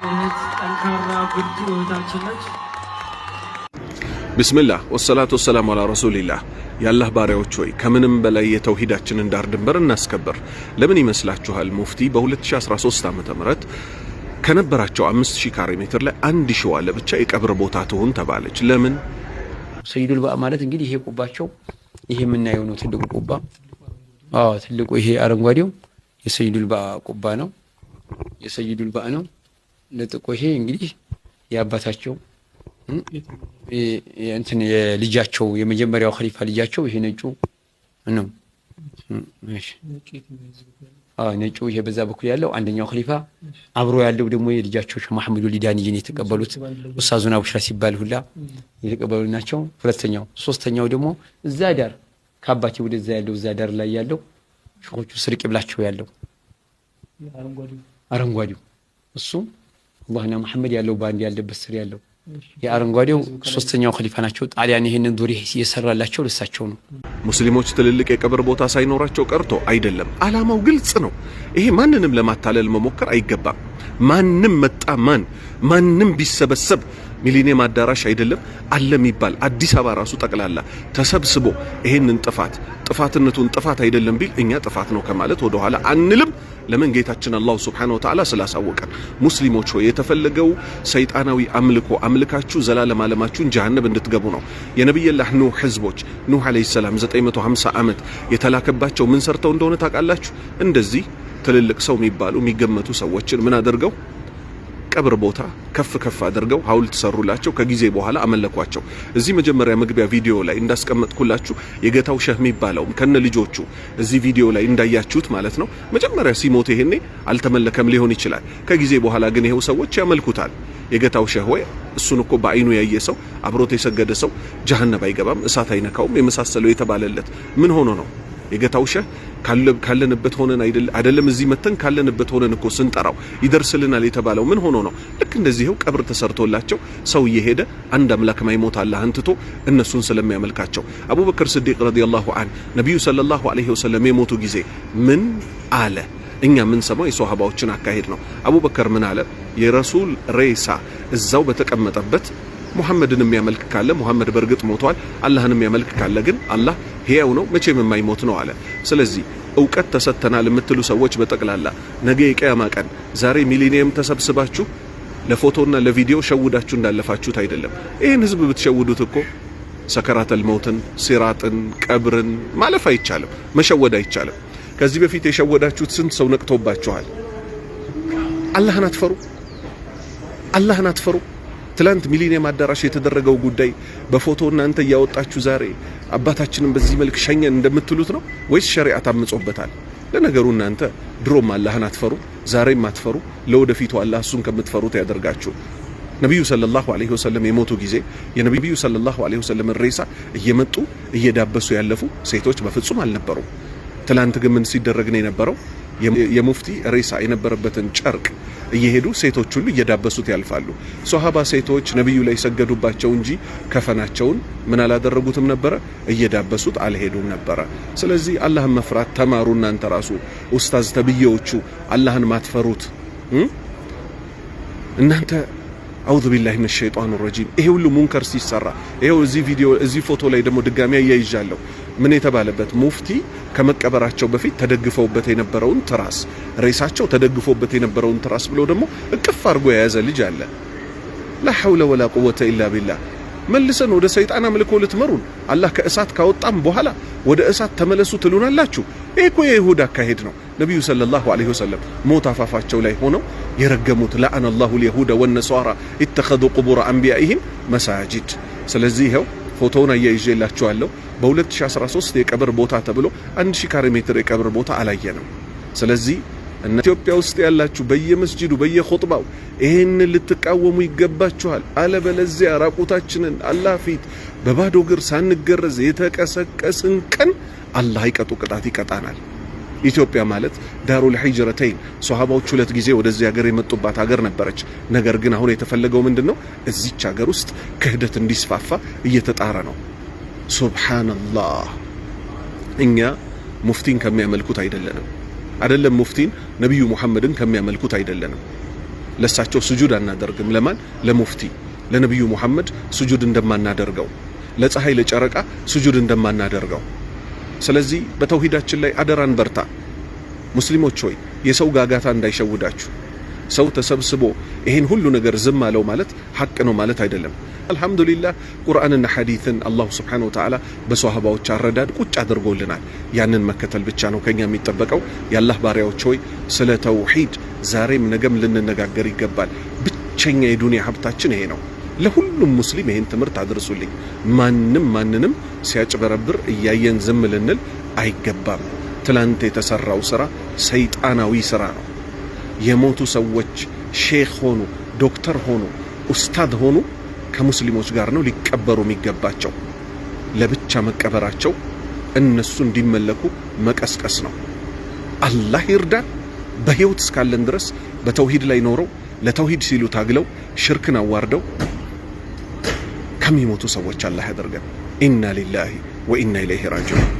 እህት፣ ጠንካራ ብርቱ እህታችን ነች። بسم الله والصلاة والسلام على رسول الله። የአላህ ባሪያዎች ሆይ፣ ከምንም በላይ የተውሂዳችንን ዳር ድንበር እናስከብር። ለምን ይመስላችኋል? ሙፍቲ በ2013 ዓ.ም. ከነበራቸው 5000 ካሬ ሜትር ላይ 1000ዋ ለብቻ የቀብር ቦታ ትሁን ተባለች። ለምን? ሰይዱል ባአ ማለት እንግዲህ ይሄ ቁባቸው ይሄ የምናየው ነው። ትልቁ ቁባ፣ አዎ፣ ትልቁ ይሄ አረንጓዴው የሰይዱል ባአ ቁባ ነው። የሰይዱል ባአ ነው። ለጥቆ ይሄ እንግዲህ የአባታቸው እንትን የልጃቸው የመጀመሪያው ኸሊፋ ልጃቸው ይሄ ነጩ ነው። እሺ፣ አዎ፣ ነጩ ይሄ በዛ በኩል ያለው አንደኛው ኸሊፋ፣ አብሮ ያለው ደግሞ የልጃቸው ሸህ መሐመዱ ሊዳንይን የተቀበሉት ኡስታዙና ቡሽራ ሲባል ሁላ የተቀበሉ ናቸው። ሁለተኛው፣ ሶስተኛው ደግሞ እዛ ዳር ከአባቴ ወደዛ ያለው እዛ ዳር ላይ ያለው ሸኾቹ ስር ቂብላቸው ያለው አረንጓዴው እሱ አላህና መሐመድ ያለው በአንድ ያለበት ስር ያለው የአረንጓዴው ሶስተኛው ኸሊፋ ናቸው። ጣሊያን ይሄንን ዶሪህ የሰራላቸው ለሳቸው ነው። ሙስሊሞች ትልልቅ የቀብር ቦታ ሳይኖራቸው ቀርቶ አይደለም። አላማው ግልጽ ነው። ይሄ ማንንም ለማታለል መሞከር አይገባም። ማንም መጣ ማን ማንም ቢሰበሰብ ሚሊኒየም አዳራሽ አይደለም አለ የሚባል አዲስ አበባ ራሱ ጠቅላላ ተሰብስቦ ይሄንን ጥፋት ጥፋትነቱን ጥፋት አይደለም ቢል እኛ ጥፋት ነው ከማለት ወደ ኋላ አንልም። ለምን? ጌታችን አላሁ ሱብሓነሁ ወተዓላ ስላሳወቀን። ሙስሊሞች ሆይ፣ የተፈለገው ሰይጣናዊ አምልኮ አምልካችሁ ዘላለም ዓለማችሁን ጀሃነም እንድትገቡ ነው። የነቢይላህ ኑህ ህዝቦች ኑህ ዓለይሂ ሰላም 950 ዓመት የተላከባቸው ምን ሰርተው እንደሆነ ታውቃላችሁ? እንደዚህ ትልልቅ ሰው የሚባሉ የሚገመቱ ሰዎችን ምን አድርገው ቀብር ቦታ ከፍ ከፍ አድርገው ሐውልት ሰሩላቸው። ከጊዜ በኋላ አመለኳቸው። እዚህ መጀመሪያ መግቢያ ቪዲዮ ላይ እንዳስቀመጥኩላችሁ የገታው ሸህ የሚባለውም ከነ ልጆቹ እዚህ ቪዲዮ ላይ እንዳያችሁት ማለት ነው። መጀመሪያ ሲሞት ይሄኔ አልተመለከም ሊሆን ይችላል። ከጊዜ በኋላ ግን ይሄው ሰዎች ያመልኩታል። የገታው ሸህ ወይ እሱን እኮ በአይኑ ያየ ሰው፣ አብሮት የሰገደ ሰው ጀሀነም አይገባም፣ እሳት አይነካውም የመሳሰለው የተባለለት ምን ሆኖ ነው? የገታው ሸህ ካለንበት ሆነን አይደለም እዚህ መተን ካለንበት ሆነን እኮ ስንጠራው ይደርስልናል የተባለው ምን ሆኖ ነው? ልክ እንደዚህው ቀብር ተሰርቶላቸው ሰው እየሄደ አንድ አምላክ ማይሞት አላህን ትቶ እነሱን ስለሚያመልካቸው። አቡበክር ስዲቅ رضي الله عنه ነቢዩ صلى الله عليه وسلم የሞቱ ጊዜ ምን አለ? እኛ የምንሰማው የሶሃባዎችን አካሄድ ነው። አቡበከር ምን አለ? የረሱል ሬሳ እዛው በተቀመጠበት ሙሐመድን የሚያመልክ ካለ ሙሐመድ በእርግጥ ሞቷል፣ አላህን የሚያመልክ ካለ ግን አላህ ሕያው ነው፣ መቼም የማይሞት ነው አለ። ስለዚህ እውቀት ተሰጥተናል የምትሉ ሰዎች በጠቅላላ ነገ የቅያማ ቀን ዛሬ ሚሊኒየም ተሰብስባችሁ ለፎቶና ለቪዲዮ ሸውዳችሁ እንዳለፋችሁት አይደለም። ይህን ህዝብ ብትሸውዱት እኮ ሰከራተል መውትን፣ ሲራጥን፣ ቀብርን ማለፍ አይቻልም፣ መሸወድ አይቻልም። ከዚህ በፊት የሸወዳችሁት ስንት ሰው ነቅቶባችኋል። አላህን አትፈሩ? አላህን አትፈሩ? ትላንት ሚሊኒየም አዳራሽ የተደረገው ጉዳይ በፎቶ እናንተ እያወጣችሁ ዛሬ አባታችንን በዚህ መልክ ሸኘን እንደምትሉት ነው ወይስ ሸሪዓ ታምጾበታል? ለነገሩ እናንተ ድሮም አላህን አትፈሩ፣ ዛሬም አትፈሩ። ለወደፊቱ አላህ እሱን ከምትፈሩት ያደርጋችሁ። ነቢዩ صلى الله عليه وسلم የሞቱ ጊዜ የነቢዩ صلى الله عليه وسلم ሬሳ እየመጡ እየዳበሱ ያለፉ ሴቶች በፍጹም አልነበሩም። ትላንት ግን ምን ሲደረግ ነው የነበረው? የሙፍቲ ሬሳ የነበረበትን ጨርቅ እየሄዱ ሴቶች ሁሉ እየዳበሱት ያልፋሉ። ሶሃባ ሴቶች ነቢዩ ላይ ሰገዱባቸው እንጂ ከፈናቸውን ምን አላደረጉትም ነበረ፣ እየዳበሱት አልሄዱም ነበረ። ስለዚህ አላህን መፍራት ተማሩ። እናንተ ራሱ ኡስታዝ ተብዬዎቹ አላህን ማትፈሩት እናንተ أعوذ بالله من الشيطان الرجيم። ይሄ ሁሉ ሙንከር ሲሰራ ይሄው እዚህ ቪዲዮ እዚህ ፎቶ ላይ ደግሞ ድጋሚ አያይዣለሁ። ምን የተባለበት ሙፍቲ ከመቀበራቸው በፊት ተደግፈውበት የነበረውን ትራስ፣ ሬሳቸው ተደግፎበት የነበረውን ትራስ ብሎ ደግሞ እቅፍ አድርጎ የያዘ ልጅ አለ። لا حول ولا قوة إلا بالله። መልሰን ወደ ሰይጣን አምልኮ ልትመሩን አላህ ከእሳት ካወጣም በኋላ ወደ እሳት ተመለሱ ትሉናላችሁ። ይሄ እኮ የይሁዳ አካሄድ ነው። ነቢዩ صلى الله عليه وسلم ሞት አፋፋቸው ላይ ሆነው የረገሙት لعن الله اليهود والنصارى اتخذوا قبور أنبيائهم مساجد። ስለዚህ ይኸው ፎቶውን አያይዤላችኋለሁ። በ2013 የቀብር ቦታ ተብሎ 1000 ካሬ ሜትር የቀብር ቦታ አላየንም። ስለዚህ እነ ኢትዮጵያ ውስጥ ያላችሁ በየመስጂዱ በየኹጥባው ይሄንን ልትቃወሙ ይገባችኋል። አለበለዚያ ራቁታችንን አላህ ፊት በባዶ እግር ሳንገረዝ የተቀሰቀስን ቀን አላህ አይቀጡ ቅጣት ይቀጣናል። ኢትዮጵያ ማለት دار الهجرتين ሶሃባዎች ሁለት ጊዜ ወደዚህ ሀገር የመጡባት ሀገር ነበረች። ነገር ግን አሁን የተፈለገው ምንድን ነው? እዚች ሀገር ውስጥ ክህደት እንዲስፋፋ እየተጣረ ነው። سبحان الله። እኛ ሙፍቲን ከሚያመልኩት አይደለንም። አይደለም ሙፍቲን ነቢዩ ሙሐመድን ከሚያመልኩት አይደለንም። ለሳቸው ስጁድ አናደርግም። ለማን? ለሙፍቲ፣ ለነቢዩ ሙሐመድ ስጁድ እንደማናደርገው፣ ለፀሐይ ለጨረቃ ስጁድ እንደማናደርገው። ስለዚህ በተውሂዳችን ላይ አደራን በርታ። ሙስሊሞች ሆይ፣ የሰው ጋጋታ እንዳይሸውዳችሁ። ሰው ተሰብስቦ ይሄን ሁሉ ነገር ዝም አለው ማለት ሐቅ ነው ማለት አይደለም። አልሐምዱሊላህ፣ ቁርአንና ሐዲትን አላሁ ስብሓነሁ ወተዓላ በሶሃባዎች አረዳድ ቁጭ አድርጎልናል። ያንን መከተል ብቻ ነው ከኛ የሚጠበቀው። የአላህ ባሪያዎች ሆይ፣ ስለ ተውሂድ ዛሬም ነገም ልንነጋገር ይገባል። ብቸኛ የዱንያ ሀብታችን ይሄ ነው። ለሁሉም ሙስሊም ይሄን ትምህርት አድርሱልኝ። ማንም ማንንም ሲያጭበረብር እያየን ዝም ልንል አይገባም። ትላንት የተሰራው ስራ ሰይጣናዊ ስራ ነው። የሞቱ ሰዎች ሼክ ሆኑ፣ ዶክተር ሆኑ፣ ኡስታድ ሆኑ ከሙስሊሞች ጋር ነው ሊቀበሩ የሚገባቸው። ለብቻ መቀበራቸው እነሱ እንዲመለኩ መቀስቀስ ነው። አላህ ይርዳን። በህይወት እስካለን ድረስ በተውሂድ ላይ ኖረው፣ ለተውሂድ ሲሉ ታግለው፣ ሽርክን አዋርደው ከሚሞቱ ሰዎች አላህ ያደርገን። ኢና ሊላሂ ወኢና ኢለይሂ ራጂዑን።